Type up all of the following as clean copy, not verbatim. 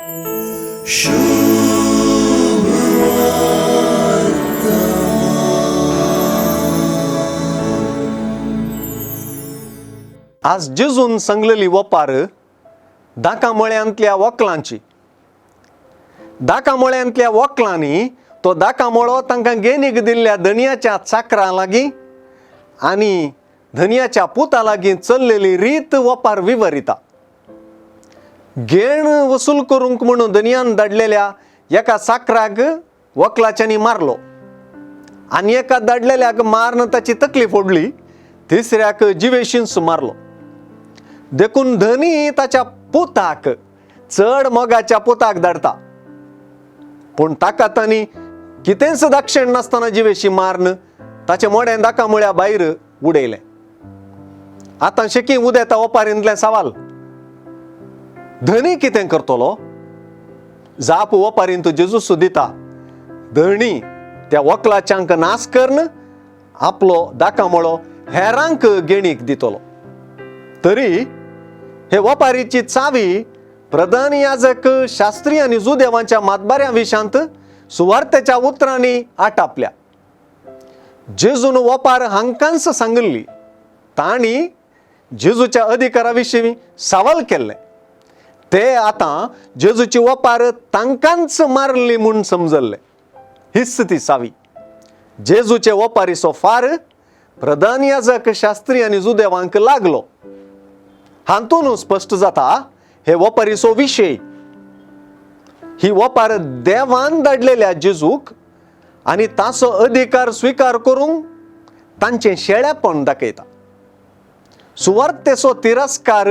आज जेजून सांगलेली वपार दाका मळ्यांतल्या वकलांची. दाका मळ्यांतल्या वकलांनी तो दाका मळो तांकां गेनीक दिल्ल्या धनयाच्या चाकरां लागीं आनी धनयाच्या पुता लागीं चल्लेली रीत वपार विवरिता. घेण वसूल करूंक म्हणून धनयान धाडलेल्या एका चाकराक वकलाच्यांनी मारलो आनी एका धाडलेल्याक मारून ताची तकली फोडली, तिसऱ्याक जिवेशींच मारलो. देखून धनी ताच्या पुताक, चड मोगाच्या पुताक धाडता, पूण ताका तांणी कितेंच दाक्षेण नासतना जिवेशी मारून ताचें मोडें दाका मुळ्या भायर उडयलें. आतां शेकी उदेता ओपारींतलें सवाल, धनी कितें करतलो? जाप ओपारींत जेजूस दिता, धणी त्या वकलाच्यांक नाश करून आपलो दाका मळो हेरांक गेणीक दितलो. तरी हे वपारीची चावी प्रधान याजक, शास्त्री आनी जुदेवांच्या मातबाऱ्या विशांत सुवार्तेच्या उतरांनी आटापल्या. जेजून वपार हांकांच सांगिल्ली, तांणी जेजूच्या अधिकारा विशीं सवाल केल्ले. ते आतां जेजूची वपार तांकांच मारली म्हूण समजल्ले. हीच ती चावी. जेजूचे वपारीचो फार प्रधान याजक, शास्त्री आनी जुदेवांक लागलो. हातून स्पश्ट जाता हे वपारीचो विशय. ही वपार देवान धाडलेल्या जेजूक आनी ताचो अधिकार स्विकार करूंक तांचें शेळेपण दाखयता. सुवार्तेचो तिरस्कार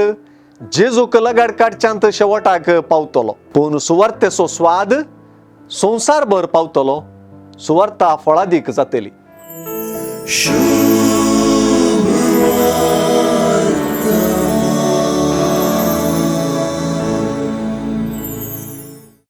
जेजूक लगाड काडच्यांत शेवटाक पावतलो, पूण सुवार्तेचो स्वाद संवसारभर पावतलो. सुवार्ता फळादीक जातली.